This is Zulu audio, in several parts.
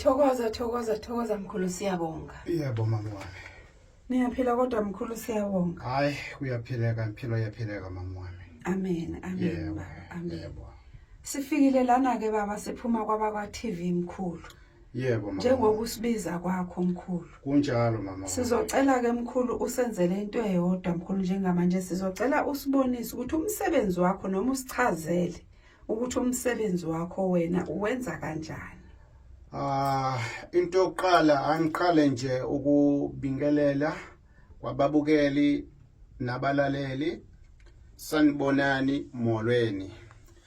Thokoza, thokoza, thokoza mkhulu, siyabonga. Yebo mama wami. Niyaphila kodwa mkhulu, siyabonga. Hayi, kuyaphileka, impilo iyaphileka mama wami. Amen, amen Yebo, baba, amen. yebo. Sifikile lana ke baba, siphuma kwabakwa TV mkhulu. Yebo mama. Njengokusibiza kwakho mkhulu. Kunjalo mama wami. Sizocela ke mkhulu usenzele into eyodwa mkhulu, njengamanje sizocela usibonise ukuthi umsebenzi wakho noma usichazele ukuthi umsebenzi wakho wena uwenza kanjani. Ah, into yokuqala angiqale nje ukubingelela kwababukeli nabalaleli. Sanibonani, molweni.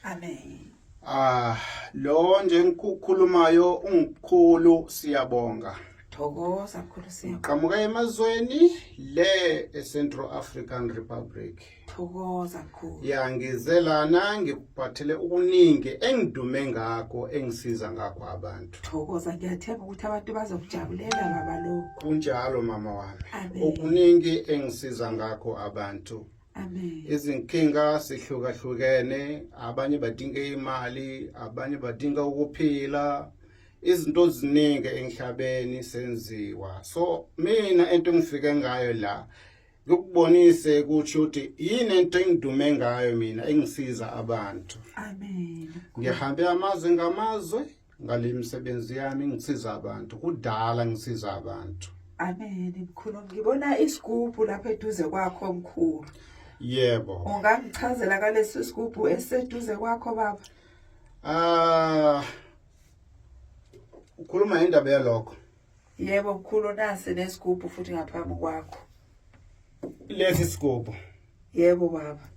Amen. Ah, lo nje ngikukhulumayo ungumkhulu, siyabonga. Thokoza mkhulu, siyabonga. Ngiqhamuka emazweni le eCentral African Republic. Thokoza mkhulu. Ya, ngizelana ngikuphathele okuningi engidume ngakho, engisiza ngakho abantu. Thokoza, ngiyathemba ukuthi abantu bazokujabulela baba lokho. Kunjalo mama wami. Amen. Okuningi engisiza ngakho abantu. Amen. Izinkinga sihlukahlukene, abanye badinga imali, abanye badinga ukuphila. Izinto eziningi emhlabeni senziwa. So mina into engifike ngayo la ngikubonise ukuthi ukuthi yini into engidume ngayo mina engisiza abantu. Amen. Ngihambe amazwe ngamazwe ngale misebenzi yami ngisiza abantu. Kudala ngisiza abantu. Amen mkhulu, ngibona isigubhu lapha eduze kwakho mkhulu. Yebo. Ungangichazela kalesi sigubhu esiseduze kwakho baba? Ah, ukhuluma indaba yalokho. Yebo mkhulu, nasi nesigubhu futhi ngaphambi kwakho. Lesi sigubhu. Yebo baba.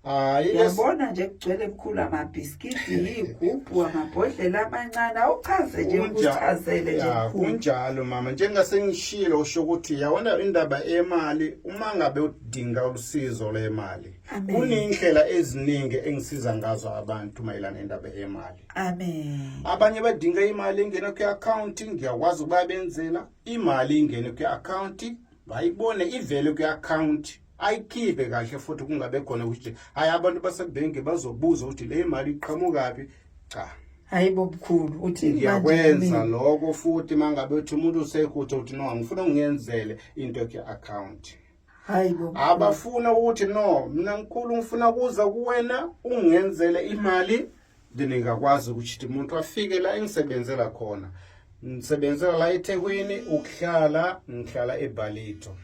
Ah, ilesi Yabona nje kugcwele mkhulu amabhiskidi, igubhu, amabhodlela amancane. Awuchaze nje, ukuchazele nje Ya, mkhulu. Kunjalo mama, njengasengishilo usho ukuthi yabona indaba emali, uma ngabe udinga usizo lwemali, Amen. kuney'ndlela eziningi engisiza ngazo abantu mayelana nendaba yemali. Amen. Abanye badinga imali ingene kwi-akhawunti, ngiyakwazi ukubabenzela imali ingene kwi-akhawunti, bayibone ivele kwi-akhawunti, ayikhiphe kahle futhi kungabe khona ukuthi hayi, abantu basebhenki bazobuza ukuthi le mali iqhamukaphi. Cha. Hayibo mkhulu, uthi manje Ngiyakwenza mina? lokho futhi mangabe uthi umuntu usekuthi uthi no, ngifuna ungenzele into kwi-akhawunti. Hayibo mkhulu. Abafuna ukuthi no, mina mkhulu ngifuna kuza kuwena ungenzele imali, then ngingakwazi ukuthi umuntu afike la engisebenzela khona. Ngisebenzela la eThekwini, ukuhlala ngihlala eBalito.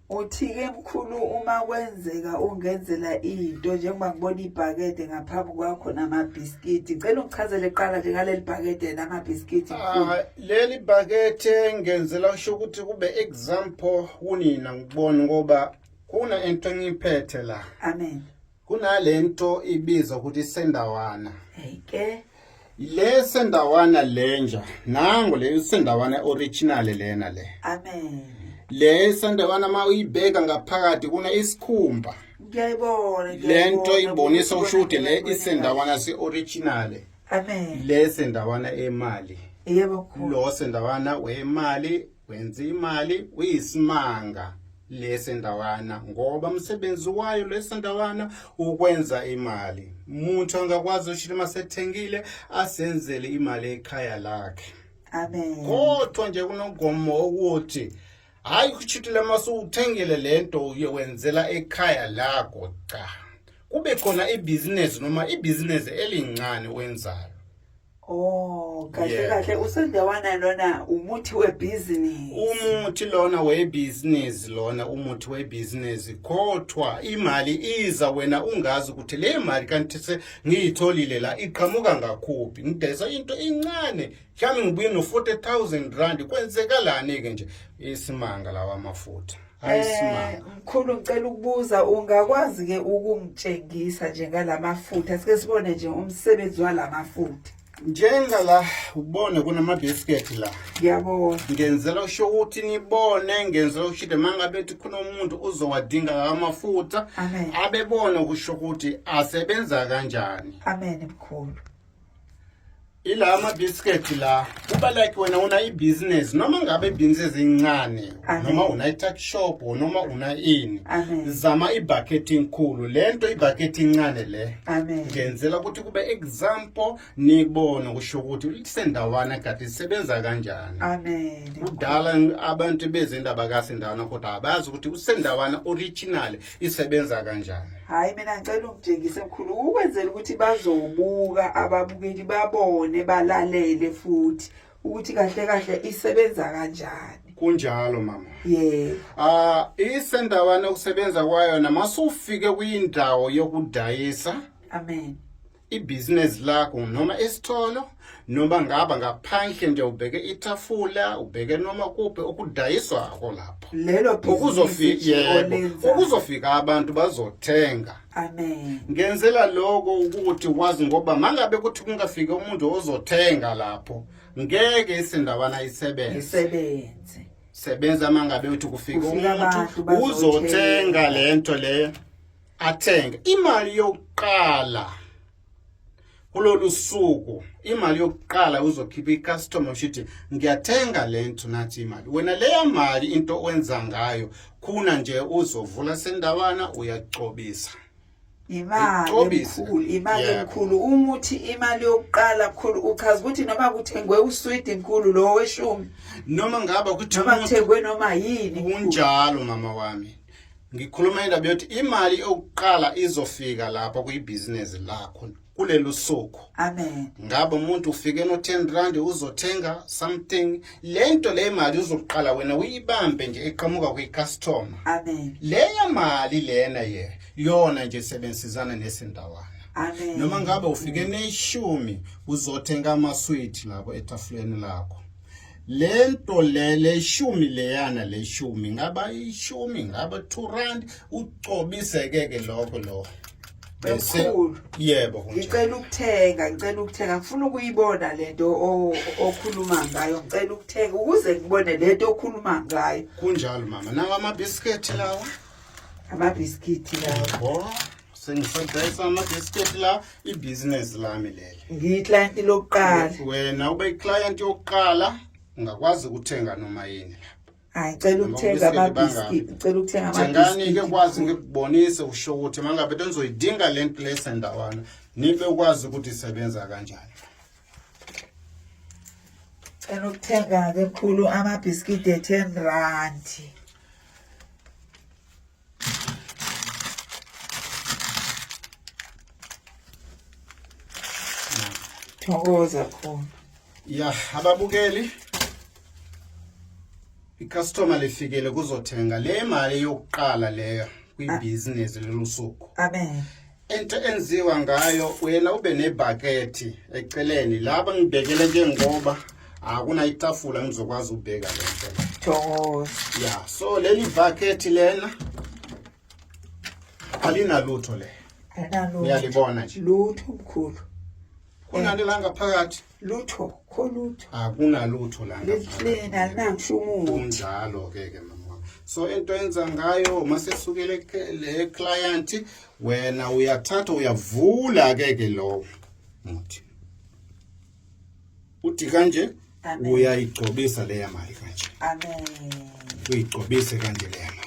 Uthi-ke mkhulu, uma kwenzeka ungenzela into njengoba ngibona ibhakede ngaphambi kwakho namabhiskidi, ngicela ungichazele kuqala nje ngaleli bhakede namabhiskidi mkhulu. Ah, leli bhakethe ngenzela usho ukuthi kube example kunina ngibona ngoba kuna into engiyiphethe la. Amen. Kunalento ibizwa ukuthi isendawana. Hey ke. Le sendawana lenja, nango le sendawana original lena le. Amen. Le sendawana ma uyibheka ngaphakathi kuna isikhumba. Ngiyayibona. Lento ibonisa usho ukuthi le isendawana si original. Amen. Le sendawana emali. Yebo mkhulu. Lo sendawana wemali wenza imali, uyisimanga lesendawana ngoba umsebenzi wayo lesendawana ukwenza imali. Umuntu angakwazi ukuthi uma sethengile asenzele imali ekhaya lakhe. Amen. Kodwa nje kunogomo ukuthi hayi kuchithile masuthengile lento uyewenzela ekhaya lakho, cha, kube khona ibhizinesi noma ibhizinesi elincane wenzayo. Oh, kahle kahle usendawana lona umuthi webusiness. Umuthi lona webusiness, lona umuthi webusiness, kodwa imali iza wena ungazi ukuthi le mali kanti se ngiyitholile la iqhamuka ngakhuphi. Ngidayisa into encane, mhlawumbe ngibuye no 40,000 rand, kwenzekalani ke nje? Isimanga lawa amafutha. Ayisimanga. Mkhulu, ngicela ukubuza, ungakwazi ke ukungitshengisa nje ngalamafutha, sike sibone nje umsebenzi walamafutha? Njengala ubone kunamabhisiketi la. Ngiyabona. Ngenzela usho ukuthi nibone, ngenzela ukuthi mangabe ethi khona umuntu uzowadinga amafutha, Amen. abebone kusho ukuthi asebenza kanjani. Amen mkhulu. Ila amabhisiketi la kuba like wena una ibhizinesi noma ngabe ibhizinesi incane noma una i-tuck shop noma una ini, zama ibhakethi enkulu. Lento ibhakethi incane le ngenzela ukuthi kube example nibone kusho ukuthi isendawana kade isebenza kanjani. Amen. Kudala abantu bezindaba kasendawana kodwa abazi ukuthi usendawana original isebenza kanjani. Hayi, mina ngicela ungitshengise mkhulu ukwenzela ukuthi bazobuka ababukeli, babone, balalele futhi ukuthi kahle kahle isebenza kanjani. Kunjalo mama. Yebo. Ah, isendawana ukusebenza kwayo namasufike kwindawo yokudayisa. Amen. Ibhizinesi lakho noma esitolo noma ngaba ngaphandle nje ubheke itafula, ubheke noma kuphi okudayiswako lapho. Lelo ukuzofika, yebo, ukuzofika abantu bazothenga. Amen. Ngenzela lokho ukuthi wazi ngoba mangabe kuthi kungafika umuntu ozothenga lapho ngeke isendawana isebenze. Isebenze. Sebenza mangabe uthi kufika umuntu uzothenga lento leyo, athenge. Imali yokuqala kulolu suku, imali yokuqala uzokhipha icustomer, ushithi ngiyathenga lento, nathi imali. Wena leya mali into owenza ngayo khuna nje uzovula sendawana uyacobisa. Imali enkulu, imali enkulu. Umuthi imali yokuqala mkhulu uchaza ukuthi noma kuthengwe uswidi mkhulu lo weshumi, noma ngaba ukuthi noma kuthengwe noma yini. Kunjalo mama wami, ngikhuluma indaba yokuthi imali yokuqala izofika lapha kuyibhizinesi lakho kulelu suku. Amen. Ngabe umuntu ufike no 10 rand uzothenga something, lento le mali uzoqala wena uyibambe nje eqhamuka kwicustomer. Amen. Leya mali lena ye yona nje sebenzisana nesindawana. Amen. Noma ngabe ufike neshumi uzothenga amasweet lapho etafuleni lakho, lento le leshumi leyana leshumi ngaba ishumi ngaba 2 rand ucobiseke ke lokho lo bese. Yebo. Ngicela ukuthenga, ngicela ukuthenga, ngifuna ukuyibona lento okhuluma ngayo. Ngicela ukuthenga ukuze ngibone lento okhuluma ngayo. Kunjalo mama, nawa amabhisiketi lawa. Amabhisikiti lawa. Sengisadayisa amabhisiketi la, ibhizinesi lami leli. Ngiyiclient lokuqala. Wena ube iclient yokuqala, ungakwazi ukuthenga noma yini lapha. Hayi, ngicela ukuthenga amabhisikiti, ngicela ukuthenga. Thengani ke, kwazi ngikubonise usho ukuthi mangabe nizoyidinga le nto lesendawana nibe ukwazi ukuthi isebenza kanjani. Cela ukuthenga-ke mkhulu amabhisikidi e-10 rand. Thokoza khona. Ya, ababukeli, icustomer lifikile kuzothenga le mali yokuqala leyo kwibhizinesi lolu suku. Amen. Into enziwa ngayo, wena ube nebhakethi eceleni laba ngibhekele njengoba akuna itafula ngizokwazi ukubheka lento. Thokoza. Ya, so leli bhakethi lena alinalutho le. Alinalutho. Uyalibona nje. Lutho mkhulu. Kunani la ngaphakathi? Lutho, kho lutho. Akunalutho la. Liklina, alinangisho umuthi. Kunjalo ke ke mama. So into enza ngayo masesukele le client, wena uyathatha uyavula ke ke lo muthi. Uthi kanje uyayigcobisa leya mali kanje. Amen. Uyigcobise kanje leya mali.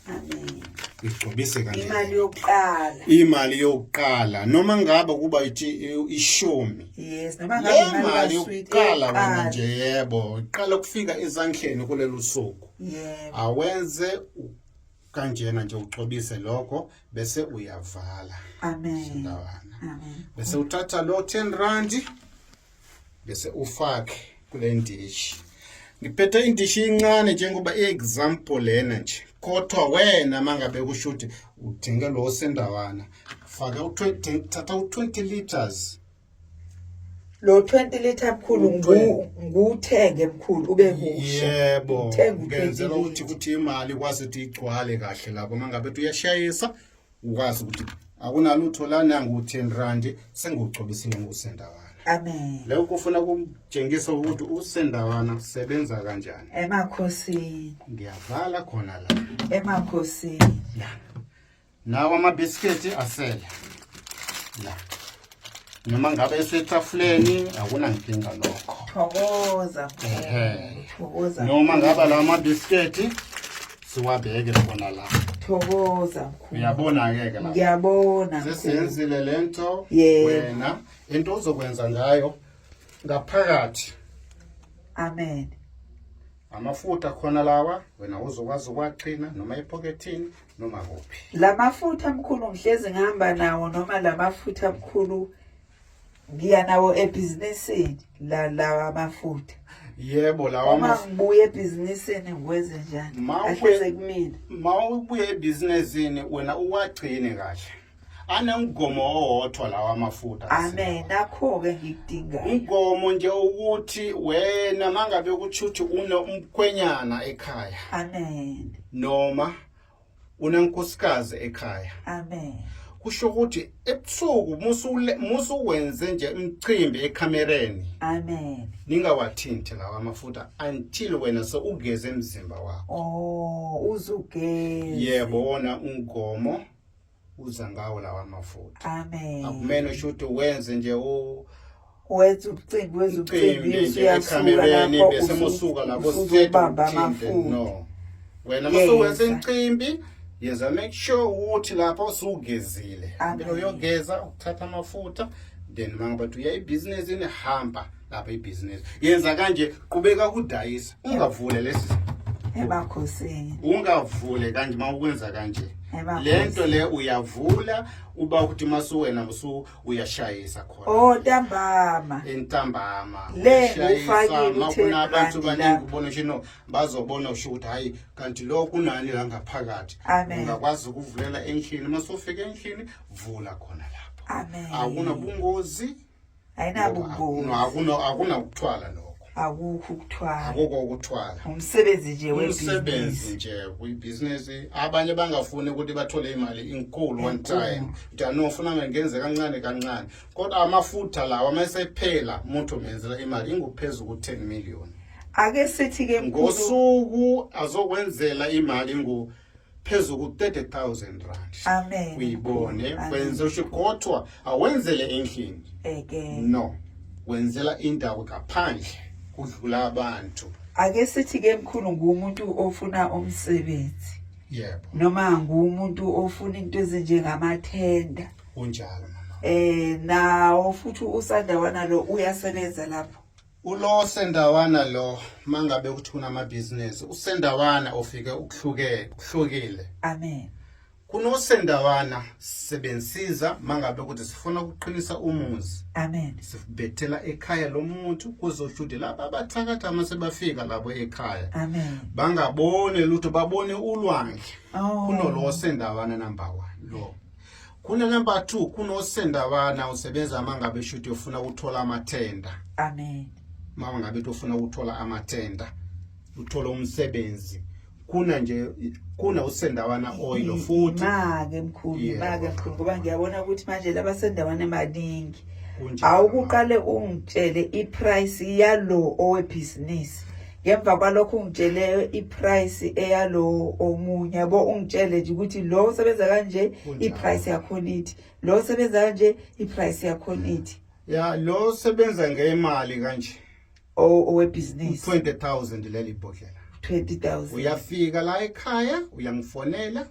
Amen. Uyigcobise kanje. Imali yokuqala. Imali yokuqala noma ngabe kuba ithi ishumi. Yes, noma ngabe imali yokuqala wena nje, yebo, iqala ukufika ezandleni kulelu suku. Yebo. Awenze kanjena nje uxobise lokho bese uyavala. Amen. Ndawana. Amen. Bese uthatha lo 10 rand bese ufake kule ndishi. Ngiphethe indishi incane njengoba i-example lena nje. Kodwa wena mangabe kusho ukuthi uthenge lo sendawana, faka u20, thatha u20 liters. Lo 20 liter mkhulu nguthenge mkhulu ube musha. Yebo. Ngenzela ukuthi kuthi imali ikwazi ukuthi igcwale kahle lapho mangabe uyashayisa ukwazi ukuthi akunalutho lana ngu-10 rand sengiwugcobisile ngusendawana. Amen. Lokho kufuna ukutshengisa ukuthi usendawana sebenza kanjani. Emakhosini. Ngiyavala khona la. Emakhosini. La. Nawo amabhisiketi asele. La. Noma ngabe esetafuleni akunankinga lokho. Thokoza. Ehhe. Thokoza. Noma ngaba la mabhisiketi siwabeke khona la. Thokoza mkhulu. Uyabona ke ke la. Ngiyabona. mkhulu. Sesiyenzile lento Yebo. wena into ozokwenza ngayo ngaphakathi Amen. amafutha khona lawa wena uzokwazi ukuwaqhina noma ephokethini noma kuphi. Lamafutha mkhulu ngihlezi ngihamba nawo noma lamafutha mkhulu ngiya nawo ebhizinisini la lawa amafutha. Yebo lawa Uma amafutha ngibuya ebhizinisini ngikwenze njani? Ahleze kumina. Mawubuye ebhizinisini wena uwagcine kahle. Anemgomo owodwa lawa amafutha. Amen. Nakho-ke ngikudingayo. Umgomo nje ukuthi wena mangabe kutshuthi unomkhwenyana ekhaya. Amen. Noma unenkosikazi ekhaya. Amen. Kusho ukuthi ebusuku musuwenze nje umcimbi ekamereni. Amen. Ningawathinti lawa amafutha until wena sewugeze emzimba wakho. Oh, uzugeze. Yebo, wona umgomo uza ngawo lawa mafutha. Amen. Akumele usho ukuthi wenze nje u wenza umcimbi wenza umcimbi usuyasuka lapho bese musuka lapho usubamba amafutha. No. Wena masuwenza imicimbi yenza make sure ukuthi lapho usugezile. Impilo uyogeza ukuthatha amafutha then mangabe uya ibhizinisi hamba lapha ibhizinisi. Yenza kanje qhubeka ukudayisa ungavule lesi emakhosini. Ungavule kanje mawukwenza kanje. Lento le uyavula uba ukuthi masuwena musu uyashayisa khona. Oh ntambama. Entambama. Le ufakile makunabantu baningi ubona nje no bazobona usho ukuthi hayi kanti lo kunani la ngaphakathi. Ungakwazi ukuvulela endlini masufika endlini vula khona lapho. Amen. Akunabungozi. Ayinabungozi. Akuna akuna ukuthwala lokho. Akukho ukuthwala. Akukho ukuthwala. Umsebenzi nje webhizinisi. Nje kwibhizinisi abanye bangafuni ukuthi bathole imali inkulu one time. Uthi no ufuna ngenze kancane kancane. Kodwa amafutha lawa masephela umuntu umenzela imali inguphezu ku-10 million. Ake sithi ke ngosuku azokwenzela imali ingu phezu ku-30,000 rand. Amen. Uyibone wenze ushigothwa awenzele endlini. Eke. No. Wenzela indawo ngaphandle kudlula abantu. Ake sithi ke mkhulu ngumuntu ofuna umsebenzi. Yebo. Noma ngumuntu ofuna into ezinjengamathenda. Kunjalo mama. Nawo futhi usandawana lo uyasebenza lapho. Ulo sendawana lo mangabe ukuthi kunamabhizinisi usendawana ofike ukuhluke kuhlukile. Amen. Kunosendawana sebensiza mangabe ukuthi sifuna ukuqinisa umuzi. Amen. Sibethela ekhaya lomuntu kuzoshuthi laba abathakatha uma sebafika labo ekhaya. Amen. Bangabone lutho babone ulwandle. Oh. Kunolo sendawana number 1 lo. Kuna number 2 kunosendabana usebenza mangabe shuthi ufuna ukuthola amathenda. Amen. Mama ngabe ufuna ukuthola amathenda uthola umsebenzi kuna nje kuna usendawana oil futhi make mkhulu make mkhulu ngoba ngiyabona ukuthi manje laba sendawana maningi awukuqale ungitshele iprice yalo owebhizinisi ngemva kwalokho ungitshele iprice eyalo omunye yabo ungitshele nje ukuthi lo usebenza kanje iprice yakhona ithi lo usebenza kanje iprice yakhona ithi ya lo sebenza ngemali kanje owebhizinisi 20000 leli bhodlela 20000 uyafika la ekhaya uyangifonela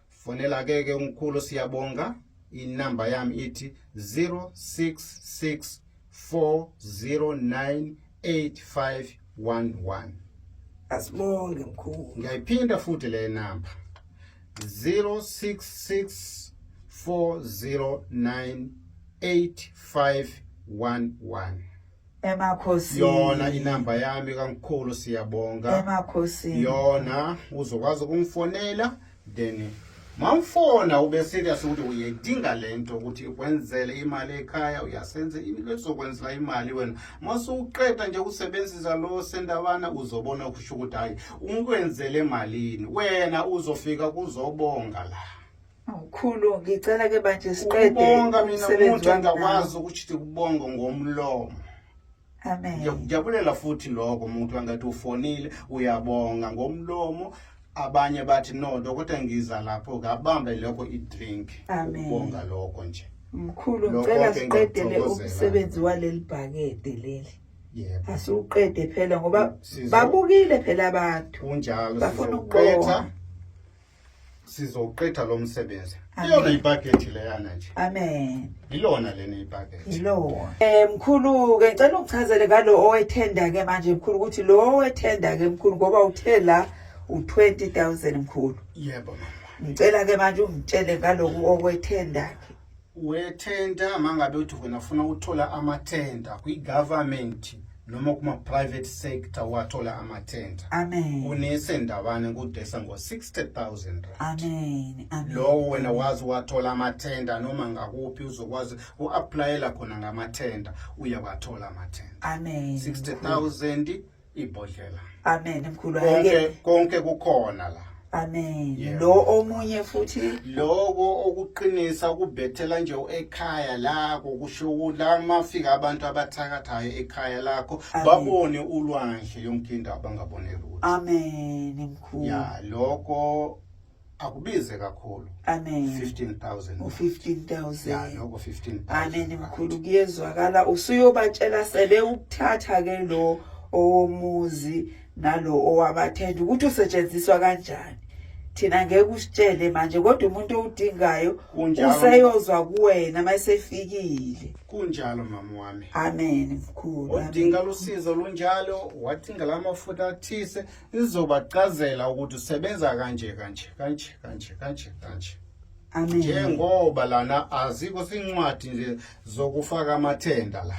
fonela ke ke umkhulu siyabonga inamba yami ithi 066 4098511. Asibonge mkhulu. Ngiyayiphinda futhi le namba 066 409 8511. Emakhosini. Yona inamba yami kamkhulu siyabonga. Emakhosini. Yona uzokwazi ukungifonela then mawufona ube serious ukuthi uyayidinga lento ukuthi ikwenzele imali ekhaya uyasenza into ezokwenzela imali wena masuqeda nje usebenzisa lo sendabana uzobona kusho ukuthi hayi ungikwenzele malini wena uzofika kuzobonga la Mkhulu ngicela ke manje siqede ukubonga mina umuntu engakwazi ukuthi kubonga ngomlomo Amen. Ngiyakujabulela futhi lokho umuntu angathi ufonile uyabonga ngomlomo abanye bathi no dokotela ngiza lapho ngabambe lokho i-drink Amen. ukubonga lokho nje. Mkhulu, Lokho ngicela ke siqedele ngiyakuthokozela. umsebenzi waleli bhakede leli. Yebo. Asiwuqede phela ngoba babukile phela abantu. Kunjalo, Bafuna sizowuqetha. ukubona. Sizowuqetha lo msebenzi. Amen. Iyona ibhakethi leyana nje. Amen. Ilona lena ibhakethi. Yilona. Mkhulu ke ngicela ungichazele ngalo owethenda ke manje mkhulu, ukuthi lo owethenda ke mkhulu ngoba uthe la u20000 mkhulu. Yebo mama. Ngicela ke manje ungitshele ngaloku okwethenda ke. Wethenda mangabe uthi wena ufuna ukuthola amathenda kwi-government noma kuma-private sector, wathola amathenda. Amen. Unesendawana kudesa ngo-60 000 rand. Amen. Amen. Lowo wena wazi wathola amathenda noma ngakuphi, uzokwazi u-applyela khona ngamathenda, uyawathola amathenda. Amen. 60 000 ibhodlela. Amen mkhulu. Konke Ake konke kukhona la. Amen. Yebo. Lo omunye futhi? Loko okuqinisa ukubhethela nje ekhaya lakho, kusho la mafika abantu abathakathayo ekhaya lakho, Amen. babone ulwandle yonke indawo, bangabone lutho. Amen mkhulu. Ya, loko akubize kakhulu. Amen. 15,000. U15000. Ya, loko 15,000. Amen mkhulu, kuyezwakala, usuyobatshela sebe ukuthatha ke lo owomuzi nalo owabathenda ukuthi usetshenziswa kanjani. Thina ngeke usitshele manje, kodwa umuntu owudingayo Kunjalo. useyozwa kuwena mayesefikile. Kunjalo mama wami. Amen mkhulu. Amen. Odinga lusizo lunjalo, wadinga lamafutha athise, izobachazela ukuthi usebenza kanje kanje kanje kanje kanje kanje. Amen. Njengoba lana azikho sincwadi nje zokufaka amathenda la.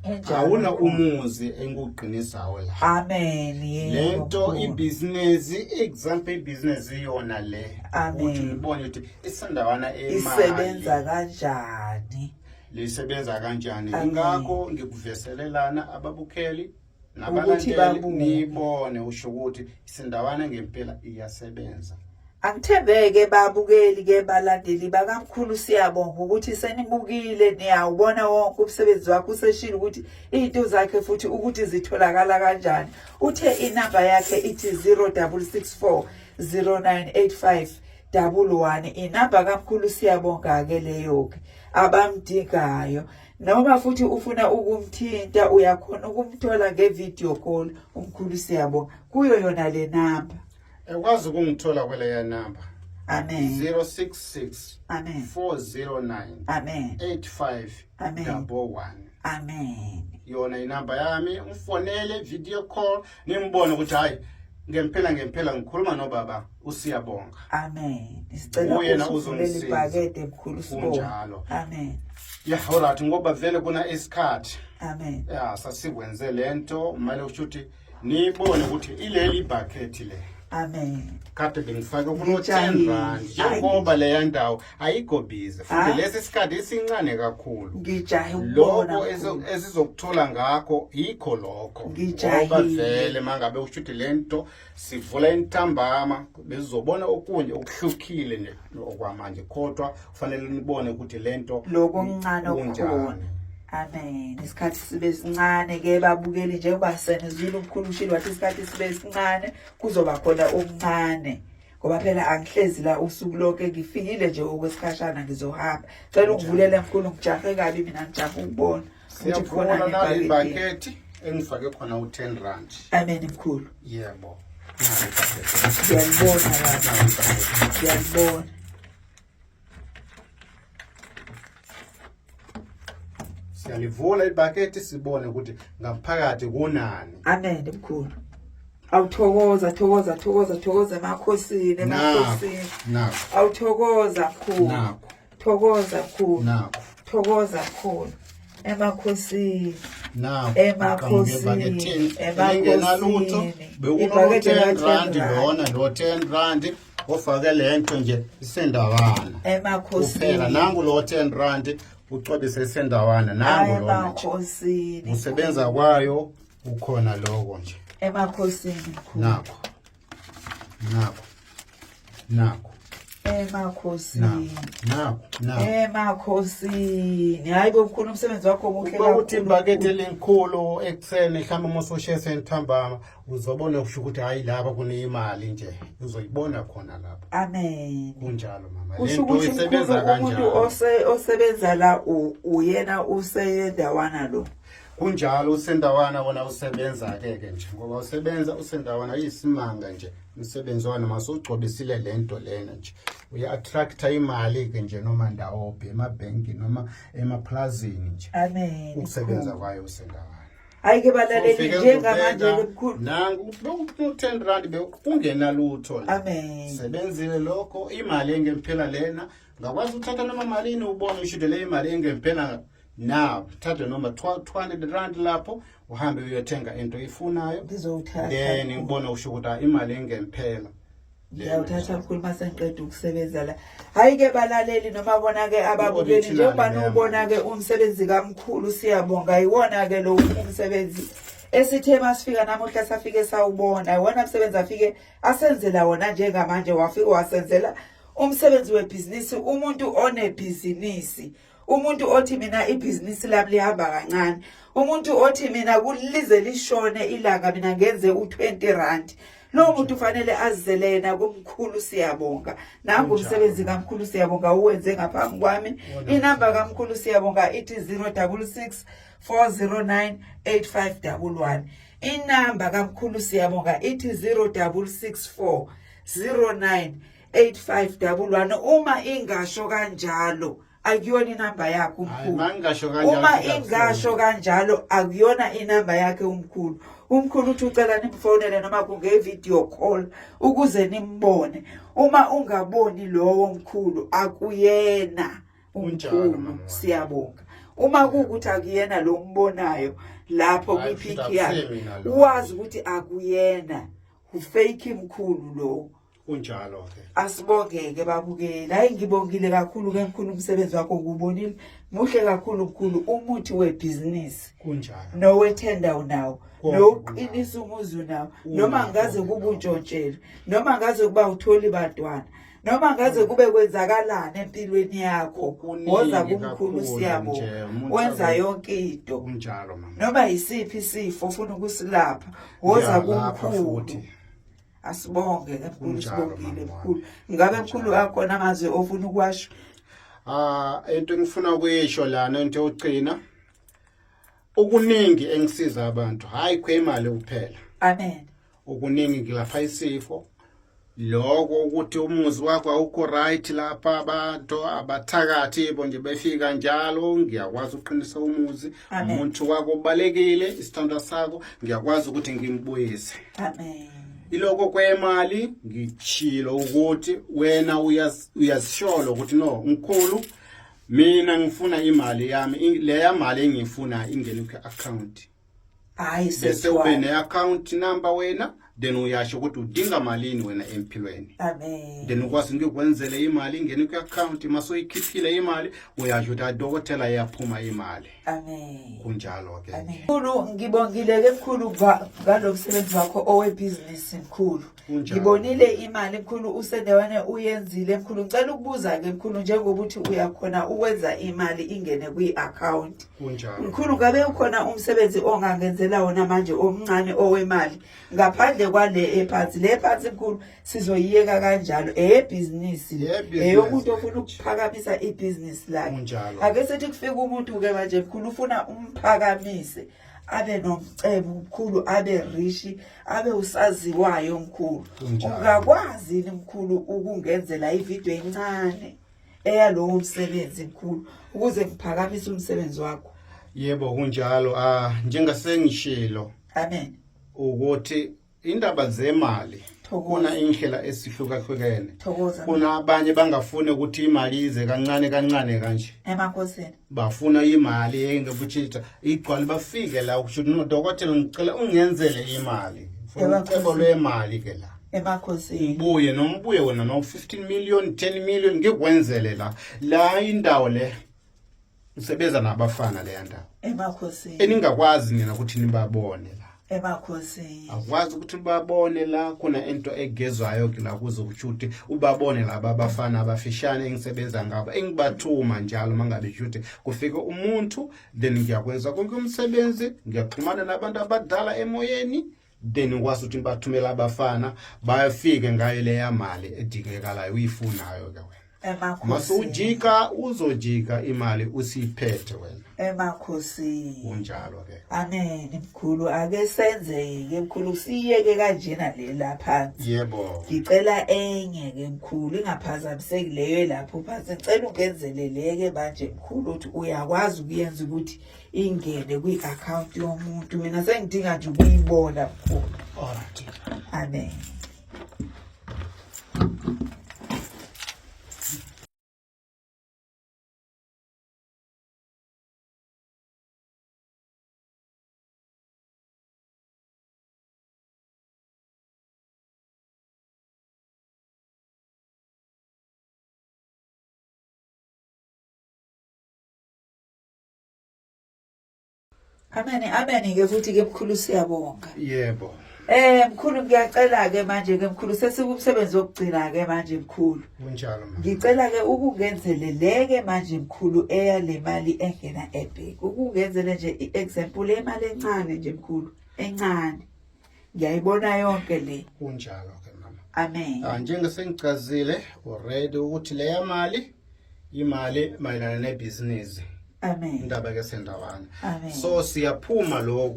Enjalo, Awuna mkhulu. umuzi enguqinisawo la. Amen, yebo Lento mkhulu. ibhizinesi, example ibhizinesi iyona le. Amen. Ukuthi ubone ukuthi isandawana emali Isebenza kanjani? Lisebenza kanjani. Amen. Ingakho ngikuveselelana ababukheli Ukuthi nabalandeli, babuke. nibone usho ukuthi isindawana ngempela iyasebenza. Angithembeke babukeli ke balandeli bakamkhulu, siyabonga ukuthi senibukile, niyawubona wonke umsebenzi wakhe, useshilo ukuthi izinto zakhe futhi ukuthi zitholakala kanjani. Uthe inamba yakhe ithi 0664 0985 11, inamba kamkhulu, siyabonga ke leyo ke abamdingayo. Noma futhi ufuna ukumthinta, uyakhona ukumthola nge-video call umkhulu, siyabonga, kuyo yona le namba. Ekwazi ukungithola kweleya namba. Amen. 066 Amen. 409 Amen. 85 Amen. 11. Amen. Yona inamba yami, ungifonele video call, nimbone ukuthi hayi, ngempela ngempela ngikhuluma nobaba uSiyabonga. Amen. Sicela Uyena usivulele uzongisiza. ibhakede mkhulu, sibonge. Kunjalo. Amen. Ya, alright, ngoba vele kuna isikhathi. Amen. Ya, sasikwenze lento manje, kusho ukuthi nibone ukuthi ileli bucket le. Amen. Kade bengifake kuno 10 Ngijahile. rand, njengoba leya ndawo ayikho busy futhi Ah. lesi sikhathi isincane kakhulu. Ngijahe ukubona. Lokho Mkhulu. esizokuthola ngakho yikho lokho. Ngijahile. Ngoba vele mangabe usho ukuthi lento sivula intambama, bezobona okunye okuhlukile nje okwamanje, kodwa kufanele nibone ukuthi lento Lokho okuncane kunjani. okukhona. Amen. Isikhathi sibe sincane ke babukeli, njengoba senizwile umkhulu ushilo wathi isikhathi sibe sincane, kuzoba khona okuncane. Ngoba phela angihlezi la usuku lonke, ngifikile nje okwesikhashana, ngizohamba. Cela ungivulele mkhulu, ngijahe kabi mina, ngijahe ukubona ukuthi khona Siyavula nali nebhakede. ibhakethi engifake khona u-10 rand. Amen mkhulu. Yebo. Nali ibhakede. Ngiyalibona baba. Nali ibhakede. Ngiyalibona. Siyalivula ibhakede sibone ukuthi ngaphakathi kunani. Amen mkhulu. Awuthokoza, thokoza, thokoza, thokoza emakhosini, emakhosini. Nakho. Awuthokoza mkhulu. Nakho. Thokoza mkhulu. Nakho. Thokoza mkhulu. Emakhosini. Nakho. Emakhosini. Elingenalutho. Emakhosini. Bekuno Ibhakede 10 la-10 rand rand. lona lo 10 rand ofake lento nje isendawana. Kuphela Emakhosini. nangu lo 10 rand ucwebise isendawana, nangu lona nje. Emakhosini. Usebenza kwayo ukhona lokho nje. Emakhosini mkhulu. Nakho. Nakho. Nakho. Emakhosini. Naku, naku. Emakhosini. Hayi bo mkhulu, umsebenzi wakho muhle Ukuba uthi kakhulu. ibhakede elikhulu ekuseni, mhlawumbe uma usushesa entambama uzobona kusho ukuthi hayi, lapha kunemali nje, uzoyibona khona lapho. Amen. Kunjalo mama. Kusho Lento ukuthi isebenza mkhulu, umuntu kanjalo. osebenza la uyena useyendawana lo. Kunjalo, usendawana wona usebenza ke ke nje, ngoba usebenza usendawana iyisimanga nje umsebenzi wayo, noma usugcobisile lento lena nje uya-attracta imali ke nje, noma ndawophi, emabhenki noma emaplazini nje. Amen. Ukusebenza kwayo usendawana. Hayi ke balaleli, Ufike njengamanje uzobheka, ke mkhulu. Nangu beku-10 rand, bekungenalutho la. Amen. Sebenzile lokho, imali engempela lena, ngakwazi ukuthatha noma malini, ubone ushude le imali engempela. Now thatha noma 200 rand lapho, uhambe uyothenga into oyifunayo. Ngizowuthatha. Then ngibone usho ukuthi ah, imali engempela. Ngiyawuthatha mkhulu mase ngiqeda ukusebenza la. Hayi ke balaleli, noma bona ke ababukeli, Original njengoba leyo. nubona ke umsebenzi kamkhulu siyabonga, iwona ke lo umsebenzi esithe masifika namuhla safike sawubona, iwona umsebenzi afike asenzela wona njengamanje, wafike wasenzela umsebenzi webhizinisi. Umuntu onebhizinisi, umuntu othi mina ibhizinisi lami lihamba kancane, umuntu othi mina kulize lishone ilanga mina ngenze u20 rand, lowo muntu ufanele azizele yena kumkhulu siyabonga. Nangu umsebenzi kamkhulu siyabonga uwenze ngaphambi kwami. Inamba kamkhulu siyabonga ithi 066 409 8511. Inamba kamkhulu siyabonga ithi 0664 09 8511. Uma ingasho kanjalo, akuyona inamba yakhe Hayi, umkhulu. mangingasho kanjalo, Uma futhi ingasho kanjalo, akuyona inamba yakhe umkhulu. Umkhulu uthi ucela nimfonele noma kunge-video call ukuze nimbone. Uma ungaboni lowo mkhulu, akuyena Kunjalo, umkhulu. mama wami. Siyabonga. Uma kuwukuthi akuyena lo mbonayo lapho Hayi, kwi-pic futhi yakhe, akusemina lo. wazi ukuthi akuyena, ufake mkhulu lo. Kunjalo ke. Asibongeke babukeli. Hayi, ngibongile kakhulu ke mkhulu, umsebenzi wakho ngiwubonile, muhle kakhulu mkhulu, umuthi webhizinisi Kunjalo. nowethenda unawo, Konke. nowuqinisa umuzi unawo, noma Unakho ngaze ke. kube untshontshele, noma ngaze kuba utholi bantwana, noma ngaze kube kwenzakalani empilweni yakho, Kuningi woza kumkhulu kakhulu siyabonga. nje, umuntu Wenza yonke into. Kunjalo mama. Noma yisiphi isifo ofuna ukusilapha, woza Ngiyalapha kumkhulu. futhi. Asibonge ke mkhulu. Kunjalo, Sibongile mama. mkhulu. Ngabe mkhulu akhona amazwi ofuna ukuwasho? Ah, into engifuna ukuyisho lana, into yokugcina, okuningi engisiza abantu, hayi kwemali kuphela. Amen. Okuningi ngilapha isifo lokho ukuthi umuzi wakho awukho right lapha, abantu abathakathi bo nje befika njalo, ngiyakwazi ukuqinisa umuzi. Amen. Umuntu wakho ubalekile, isithandwa sakho, ngiyakwazi ukuthi ngimbuyise. Amen. Iloko kwemali ngitshilo ukuthi wena uyazisholo ukuthi no mkhulu, mina ngifuna imali yami, leya mali engiyifuna ingene ku-account, Hayi, bese ube sethwala. ne-account number wena, then uyasho ukuthi udinga malini wena empilweni. Amen. Then ukwazi ngikwenzele imali ingene kwi-account. Mase uyikhiphile imali, uyasho ukuthi adokotela, iyaphuma imali. Amen. Kunjalo ke. Amen. Mkhulu, ngibongile ke mkhulu ngalo msebenzi wakho owebhizinisi mkhulu. Kunjalo. Ngibonile imali mkhulu usendawana uyenzile mkhulu. Ngicela ukubuza ke mkhulu, njengoba uthi uyakhona ukwenza imali ingene kwi-account. Kunjalo. Mkhulu, ngabe ukhona umsebenzi ongangenzela wona manje omncane owemali ngaphandle kwale ephansi? Le phansi mkhulu sizoyiyeka kanjalo, eyebhizinisi le, Eyebhizinisi eyomuntu le. ofuna ukuphakamisa ibhizinisi lakhe. Kunjalo. Ake sithi kufika umuntu ke manje mkhulu, ufuna umphakamise abe nomcebo mkhulu, abe rich, abe usaziwayo mkhulu. Kunjalo. Ungakwazi yini mkhulu ukungenzela ividiyo encane eyalowo msebenzi mkhulu, ukuze ngiphakamise umsebenzi wakho? Yebo, kunjalo. Ah, njengasengishilo Amen. ukuthi indaba zemali Thokoza. kuna indlela esihlukahlukene. Thokoza. Kuna abanye bangafuni ukuthi imali ize kancane kancane kanje, Emakhosini. Bafuna imali engebuchitha igcwale, bafike la kusho ukuthi no dokotela, ngicela ungenzele imali. Funa ucebo lwemali ke la. Emakhosini. Ubuye noma ubuye wena no 15 million, 10 million, ngikwenzele la la indawo le ngisebenza nabafana leya ndawo Emakhosini. Eningakwazi nina ukuthi nibabone la. Emakhosini. Akwazi ukuthi ubabone la khona into egezwayo ke la kuze kusho ukuthi ubabone laba abafana abafishane engisebenza ngabo engibathuma njalo mangabe kusho ukuthi kufike umuntu, then ngiyakwenza konke umsebenzi, ngiyaxhumana nabantu abadala emoyeni, then ngikwazi ukuthi ngibathumele abafana bayafike ngayo leya mali edingekalayo uyifunayo ke wena. Emakhosini. Masujika uzojika imali usiphethe wena. Emakhosini. Kunjalo ke. Amen mkhulu, ake senze ke mkhulu, siyeke kanjena le la phansi. Yebo. Ngicela enye ke mkhulu ingaphazamiseki leyo elapho phansi. Ngicela ungenzele le ke manje mkhulu ukuthi uyakwazi ukuyenza ukuthi ingene kwi-account yomuntu. Mina sengidinga nje ukuyibona mkhulu. All right. Amen. Amen, amen ke futhi ke mkhulu, siyabonga. Yebo. Mkhulu, ngiyacela ke manje ke mkhulu, sesikumsebenzi wokugcina ke manje mkhulu. Kunjalo mama. Ngicela ke ukungenzele le ke manje mkhulu eya le mali engena ebhenki. Ukungenzele nje iexample yemali encane nje mkhulu, encane. Ngiyayibona yonke le. Kunjalo ke mama. Amen. Ah, njengesengichazile already ukuthi leya mali imali mayelana nebhizinisi. Amen. Indaba ke sendawana. Amen. So siyaphuma lo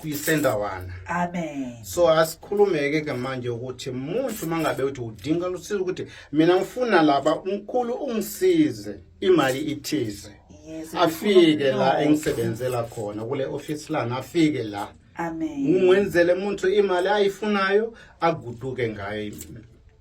kuyisendawana. Amen. So asikhulumeke ke manje ukuthi umuntu mangabe uthi udinga usizo ukuthi mina ngifuna laba umkhulu ungisize imali ithize. Yes. Afike la engisebenzela khona kule office lana, afike la. Amen. Ngimwenzele umuntu imali ayifunayo aguduke ngayo.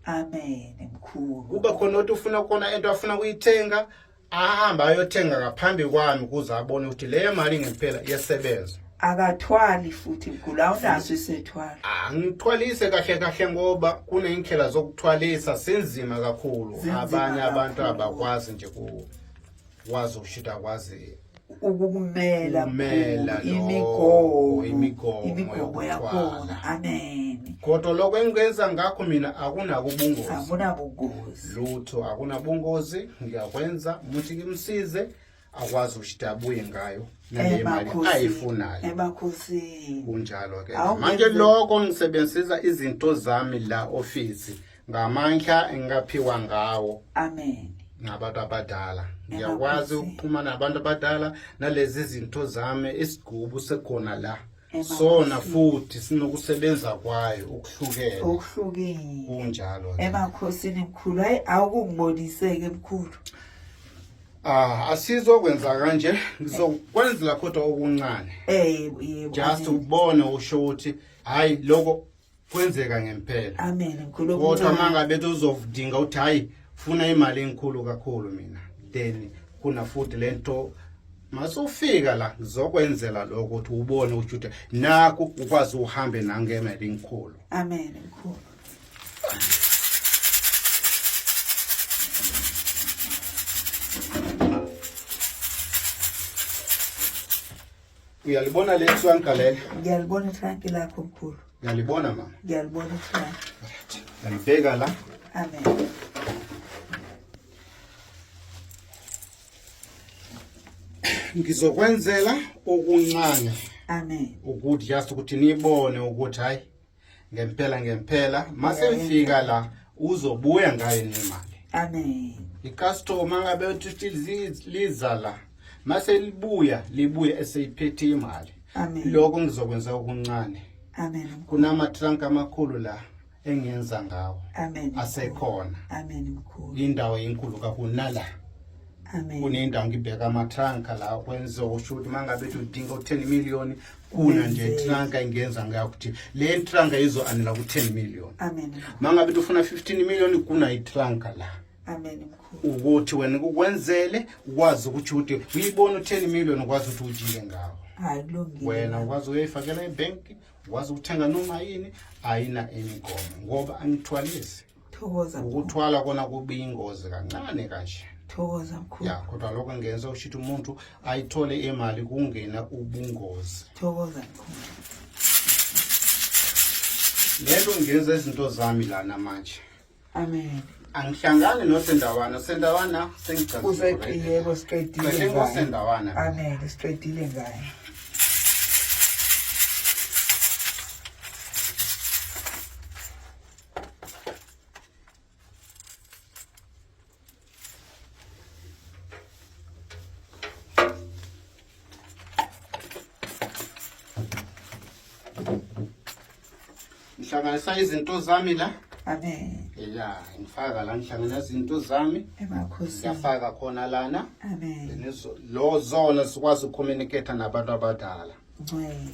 Amen mkhulu. Kuba khona othi ufuna khona into afuna kuyithenga, ahamba ayothenga ngaphambi kwami ukuze abone ukuthi leyo mali ngempela iyasebenza. Akathwali futhi mkhulu, awunaso isethwalo. Angithwalise kahle kahle ngoba kuneyindlela zokuthwalisa sinzima kakhulu. Zinzima Abanye abantu kakhulu. abakwazi nje ku wazi ukushuta kwazi Ukukumela Ukumela mkhulu, lokho, imigomo, imigomo imigomo yokuthwala. yakhona. Amen. Kodwa lokho engikwenza ngakho mina akunako ubungozi. Akunabungozi. Lutho, akunabungozi, ngiyakwenza ukuthi ngimsize akwazi ukuthi abuye ngayo nale mali ayifunayo. Emakhosini. Kunjalo ke. Awungenze- Manje lokho ngisebenzisa izinto zami la office ngamandla engaphiwa ngawo. Amen. Ngabantu abadala ngiyakwazi Emakhosini. ukuxhumana nabantu abadala nalezi zinto zami, isigubu sekhona la Emakhosini. sona futhi sinokusebenza kwayo okuhlukene. Okuhlukile. Kunjalo ke. Emakhosini mkhulu, hayi awukungibonise-ke mkhulu. Ah, asizokwenza kanje, ngizokwenzela kodwa okuncane. Yebo, yebo. Just Amen. ubone usho ukuthi hayi lokho kwenzeka ngempela. Amen mkhulu, Kodwa okuncane. mangabe uzodinga ukuthi hayi funa imali enkulu kakhulu mina, then kuna futhi lento masufika la ngizokwenzela lokho ukuthi ubone ukuthi nakho ukwazi uhambe nangemali enkulu. Amen mkhulu. Uyalibona le trunk leli? Ngiyalibona itranki lakho mkhulu. Uyalibona mama? Ngiyalibona itranki. Uyalibheka la? Amen. Ngizokwenzela okuncane. Amen. Ukuthi just ukuthi nibone ukuthi hayi ngempela ngempela mase ngifika la uzobuya ngayo nemali. Amen. Icustomer ngabe uthi liza la mase libuya libuya eseyiphethe imali. Amen. Lokho ngizokwenza okuncane. Amen. Kunama trunk amakhulu la engenza ngawo. Amen. Asekhona. Amen mkhulu. Indawo enkulu kakhulu nala. Amen. Kunendawo ngibheka ama-trunk la kwenziwa usho ukuthi mangabe uthi udinga u-10 million kuna nje Wenze. trunk engenza ngayo ukuthi le trunk izo-anela ku-10 million. Amen. Mangabe uthi ufuna 15 million kuna i-trunk la. Amen mkhulu. Ukuthi wena kukwenzele ukwazi ukuthi uthi uyibona u-10 million ukwazi ukuthi ujike ngawo. Hayi kulungile. Wena ukwazi uyayifakela ebhenki, ukwazi ukuthenga noma yini, ayina imigomo ngoba angithwalisi. Thokoza mkhulu. Ukuthwala kona kubiyingozi kancane kanje. Thokoza mkhulu. Ya, kodwa lokho ngenza ukuthi umuntu ayithole imali kungena ubungozi. Thokoza mkhulu. Lento ngenza izinto zami lana manje. Amen. Angihlangani nosendawana, sendawana sengichazile. Yebo, siqedile ngaye. Ngosendawana. Amen, siqedile ngaye. Ngihlanganisa izinto zami la. Amen. Ya, ngifaka la ngihlanganisa izinto zami. Emakhosini. Ngiyafaka khona lana. Amen. Lo zona sikwazi ukucommunicate nabantu abadala. Ngcwele.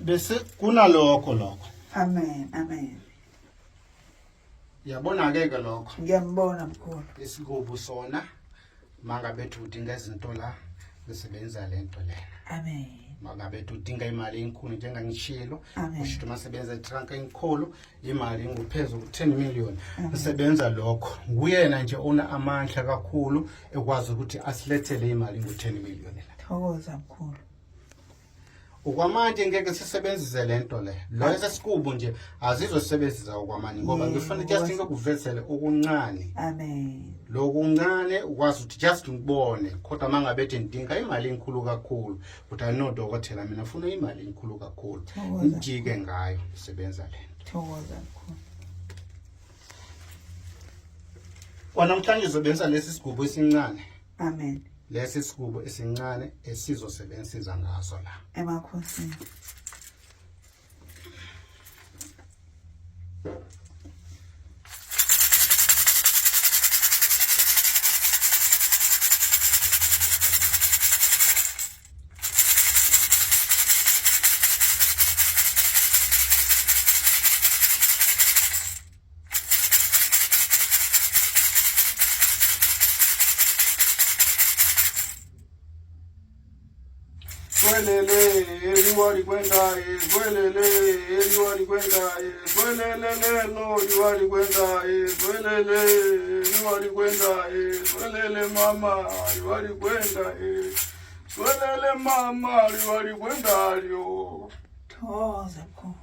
Bese kunalokho lokho. Amen, amen. Yabona ke ke lokho. Ngiyambona mkhulu. Isigubu sona mangabe udinga izinto la ngisebenza lento lena. Amen. Mangabe udinga imali enkulu njengangishilo, usho ukuthi masebenza itrunk enkulu imali inguphezu ku-10 million. Ngisebenza lokho. Nguyena nje ona amandla kakhulu ekwazi ukuthi asilethele imali ngu-10 million la. Thokoza mkhulu. Okwamanje ngeke sisebenzise lento le. Lo esesikubu nje azizosebenzisa okwamanje ngoba ngifuna just ngikuvezele okuncane. Amen. Lokuncane ukwazi ukuthi just ngibone kodwa mangabe ethi ngidinga imali enkulu kakhulu ukuthi anodokotela mina ngifuna imali enkulu kakhulu. Ngijike ngayo sebenza lento. Thokoza mkhulu. Kwanamhlanje uzobenza lesi sigubu esincane. Amen. Lesi sigubu esincane esizosebenzisa ngaso la. Emakhosini. Kwelele eliwali kwendaye kwelele eliwali kwendaye kwelele lelo liwali kwendaye kwelele eliwali kwendaye kwelele mama liwali kwendaye kwelele mama liwali kwendalyo. Thokoza mkhulu.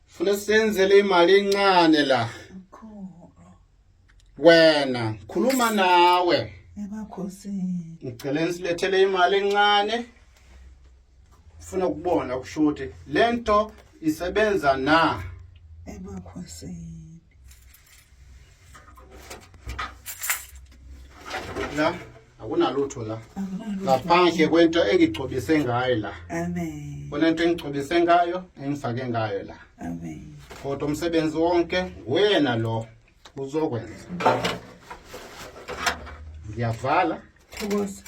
Funa senzele imali encane la. Mkhulu. Wena khuluma nawe. Emakhosini. Ngicela nisilethele imali encane. Funa ukubona kusho ukuthi lento isebenza na. Emakhosini. La akunalutho la. Ngaphandle kwento engigcobise ngayo la. Amen. Kunento engigcobise ngayo engifake ngayo la. Amen. Kodwa umsebenzi wonke nguyena lo uzokwenza. Ngiyavala. Thokoza.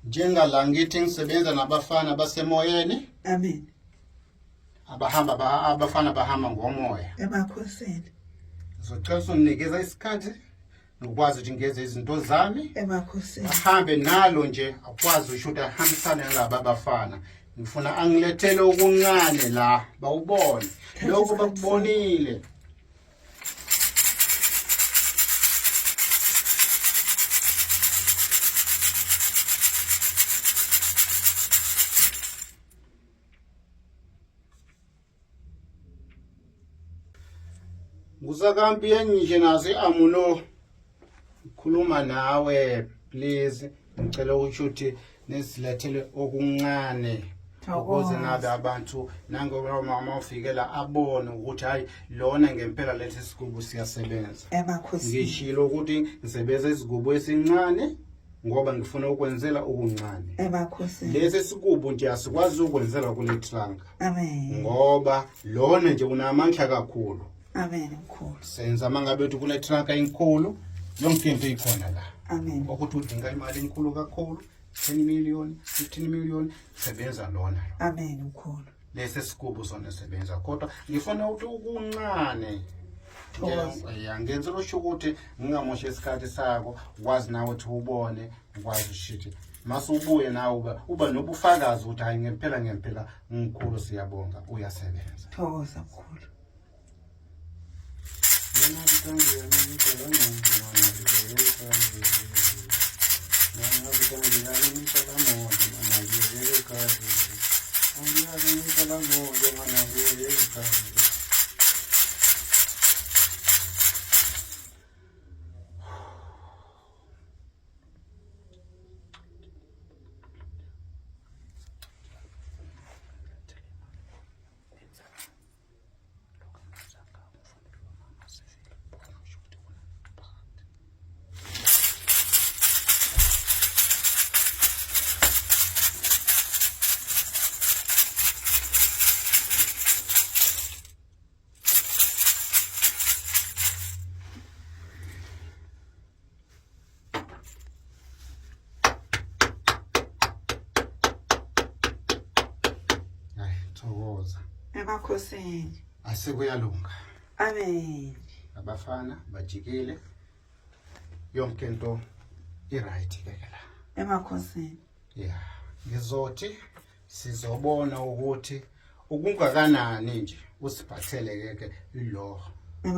Njengala ngithi ngisebenza nabafana basemoyeni. Amen. Abahamba abafana bahamba ngomoya. Emakhosini. Ngizocela usunginikeza isikhathi ngikwazi ukuthi ngenze izinto zami. Emakhosini. Ahambe nalo nje akwazi usho ukuthi ahambisane nalaba bafana. Ngifuna angilethele okuncane la bawubone. Lokho bakubonile. Ngusakampi nje nasi amulo khuluma nawe please ngicela ukuthi nisilethele okuncane ukuze nabe abantu nangoba mama ufikela abone ukuthi hayi lona ngempela lesi sigubu siyasebenza emakhosini ngishilo ukuthi ngisebenza isigubu esincane. Ngoba ngifuna ukwenzela okuncane. Emakhosini. Lesi sikubu nje asikwazi ukwenzela kule trunk. Amen. Ngoba lona nje unamandla kakhulu. Amen mkhulu. Senza mangabe uthi kule trunk enkulu yonke into ikhona la. Amen. Ukuthi udinga imali enkulu kakhulu 10 million, 15 million sebenza lona. Amen mkhulu. Lesi sigubu sona sebenza kodwa ngifuna ukuthi ukuncane ya ngenzela usho ukuthi ngingamosha isikhathi sakho ukwazi nawe ukuthi ubone ukwazi ushithi mase ubuye nawe uba uba nobufakazi ukuthi hayi ngempela ngempela mkhulu siyabonga uyasebenza. Thokoza mkhulu. Hayi, thokoza. Emakhosini. Asekuyalunga. Amen. Abafana bajikile. Yonke into i-right ke la. Emakhosini. Yeah. Ngizothi sizobona ukuthi ukungakanani nje usiphathele ke lo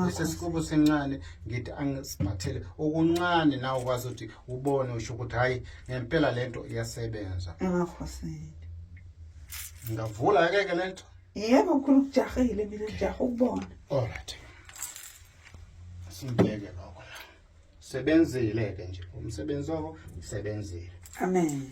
lesi sikubu sincane ngithi angisiphathele okuncane nawe ukwazi ukuthi ubone usho ukuthi hayi ngempela lento iyasebenza. Emakhosini. Ngavula ke ke lento. Yebo mkhulu kujahile mina ngijaha ukubona. All right. Sibheke lokho la. Sebenzile ke nje umsebenzi wakho usebenzile. Amen.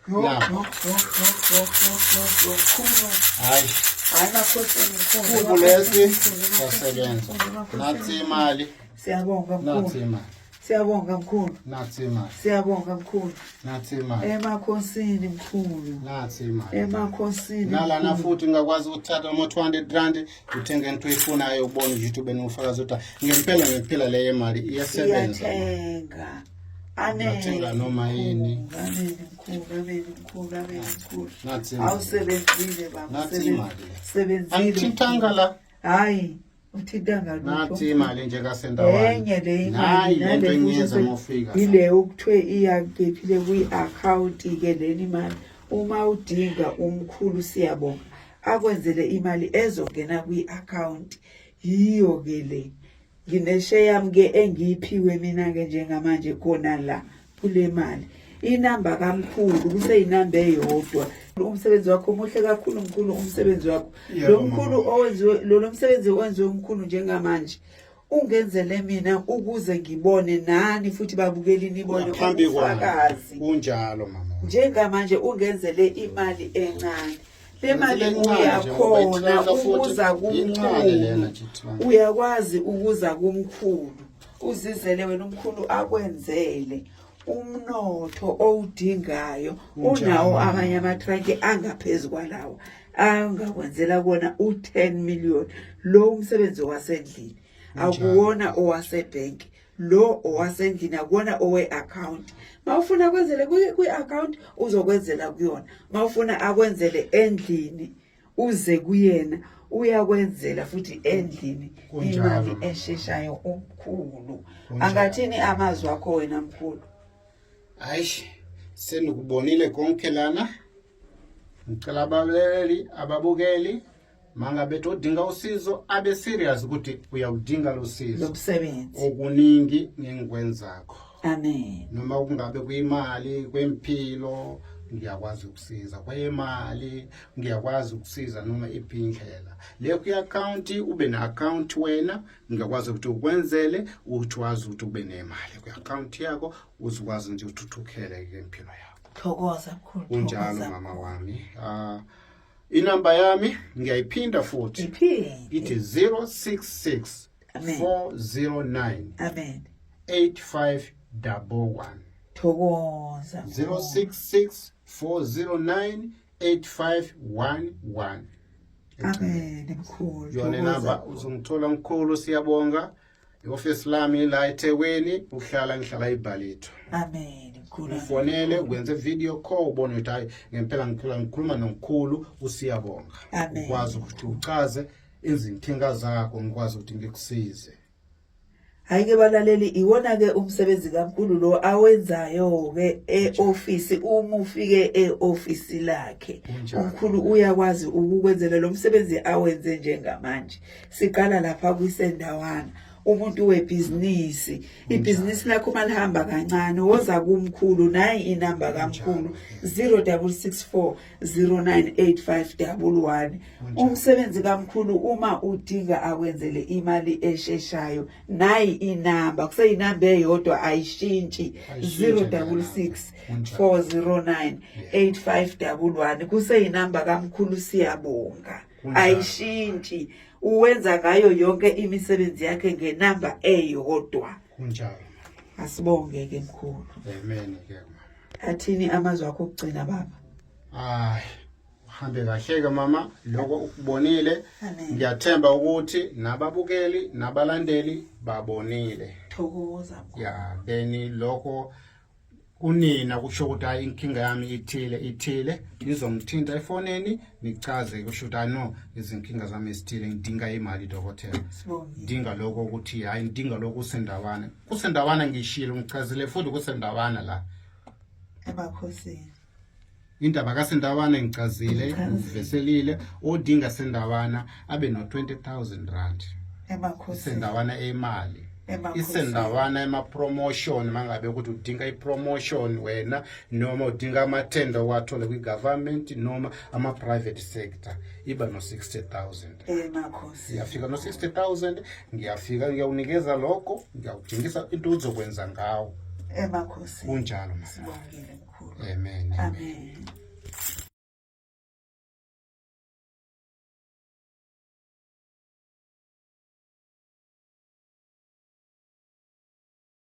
Yo Na. yo yo yo yo yo yo yo khulu. Hayi. Hayi makhosini mkhulu. Kubu lesi sasebenza. Nathi imali, Siyabonga nathi mkhulu. imali, Siyabonga mkhulu. nathi imali, Siyabonga mkhulu. nathi imali, Emakhosini mkhulu. nathi imali. Emakhosini. Nalana mkhulu. futhi ngakwazi ukuthatha ama 200 rand uthenge into oyifunayo ubone nje ukuthi ube nofakazi ukuthi ngempela ngempela leyo mali iyasebenza. Siyathenga. Amen. Ungathenga noma yini. Amen mkhulu, amen mkhulu, amen mkhulu. Nathi imali. Awusebenzile baba. Nathi usebenzile. imali. Sebenzile. Angithintanga la. Hayi, uthintanga lutho. Nathi imali nje kasendawana. Enye le imali Nayi lento nale engiyenza futhi mawufika. la. ile okuthiwe iyakephile kwi-akhawunti ke leni imali uma udinga umkhulu siyabonga akwenzele imali ezongena kwi-akhawunti yiyo ke le ngineshe yami ke engiyiphiwe mina ke njengamanje khona la kule mali inamba kamkhulu kuseyinamba eyodwa umsebenzi wakho muhle kakhulu mkhulu umsebenzi wakho lo mkhulu owenziwe lo msebenzi owenziwe umkhulu njengamanje ungenzele mina ukuze ngibone nani futhi babukeli nibone ubufakazi kunjalo mama njengamanje ungenzele imali encane le mali uyakhona ukuza kumkhulu uyakwazi ukuza kumkhulu uzizele wena umkhulu akwenzele umnotho owudingayo unawo amanye amatranki angaphezu kwalawa angakwenzela kona u-10 million lo umsebenzi wasendlini akuwona owasebhenki lo owasendlini akuwona owe-akhawunti mawufuna akwenzele kwi-akhawunti uzokwenzela kuyona mawufuna akwenzele endlini uze kuyena uyakwenzela futhi endlini imali esheshayo umkhulu angathini amazwi akho wena mkhulu hayi senikubonile konke lana ngicela abalaleli ababukeli mangabe odinga usizo abe serious ukuthi uyawudinga lo sizo lomsebenzi okuningi ngengikwenzakho amen noma kungabe kuyimali kwempilo ngiyakwazi ukusiza kweyemali ngiyakwazi ukusiza noma iphi indlela le kwi-akhawunti ube ne-akhawunti wena ngiyakwazi ukuthi ukwenzele ukuthi wazi ukuthi ube nemali kwi-akhawunti yakho uzokwazi nje uthuthukele ke impilo yakho thokoza mkhulu kunjalo mama wami inamba yami ngiyayiphinda futhi iphinde ithi 066 Amen. 409 Amen. 8511. Thokoza. 066 409 8511. Amen mkhulu. Yona Thokoza. namba uzongithola mkhulu, siyabonga. Ihhovisi lami la eThekwini, uhlala ngihlala eBallito. Amen mkhulu. Ufonele ukwenze video call ubone ukuthi hayi ngempela ngikhuluma ngikhuluma nomkhulu usiyabonga. Amen. Ukwazi ukuthi uchaze izinkinga zakho, ngikwazi ukuthi ngikusize. Hayi ke balaleli, iwona ke umsebenzi kaMkhulu lo awenzayo ke e-office. Uma ufike e-office lakhe, Kunjalo. umkhulu uyakwazi ukukwenzela lo msebenzi awenze njengamanje. Siqala lapha kwisendawana, umuntu webhizinisi, ibhizinisi lakho uma lihamba kancane, woza kumkhulu. Nayi inamba kamkhulu, 0664 098511. Umsebenzi kamkhulu, uma udinga akwenzele imali esheshayo, nayi inamba, kuseyinamba eyodwa, ayishintshi. Ayishintshi. 066 409 8511 kuseyinamba kamkhulu, siyabonga. Kunjalo. Ayishintshi, uwenza ngayo yonke imisebenzi yakhe ngenamba eyodwa. Kunjalo. Asibonge ke mkhulu. Amen ke mama. Athini amazwi akho okugcina, baba? Ay, uhambe kahle ke mama, lokho ukubonile. Amen. Ngiyathemba ukuthi nababukeli nabalandeli babonile. Thokoza mkhulu. Ya, then lokho kunina kusho ukuthi hayi, inkinga yami ithile ithile, nizongithinta efoneni nichaze, kusho ukuthi hayi no, izinkinga zami ezithile, ngidinga imali dokotela. Sibongile. Ngidinga lokho ukuthi hayi, ngidinga lokho kusendawana kusendawana, ngishilo, ngichazile futhi kusendawana la. Emakhosini. Indaba kasendawana ngichazile. Ngichazile. Ngiveselile, odinga sendawana abe no 20000 rand. Emakhosini. Isendawana emali. Emakhosini. Isendawana ema-promotion, mangabe ukuthi udinga i-promotion wena, noma udinga amathenda owathole kwi-government noma ama-private sector, iba no-60 000. Emakhosini. Ngiyafika no-60 000, ngiyafika ngiyawunikeza lokho, ngiyawudingisa into uzokwenza ngawo. Emakhosini. Kunjalo mama. Sibongile mkhulu. Amen, amen. Amen.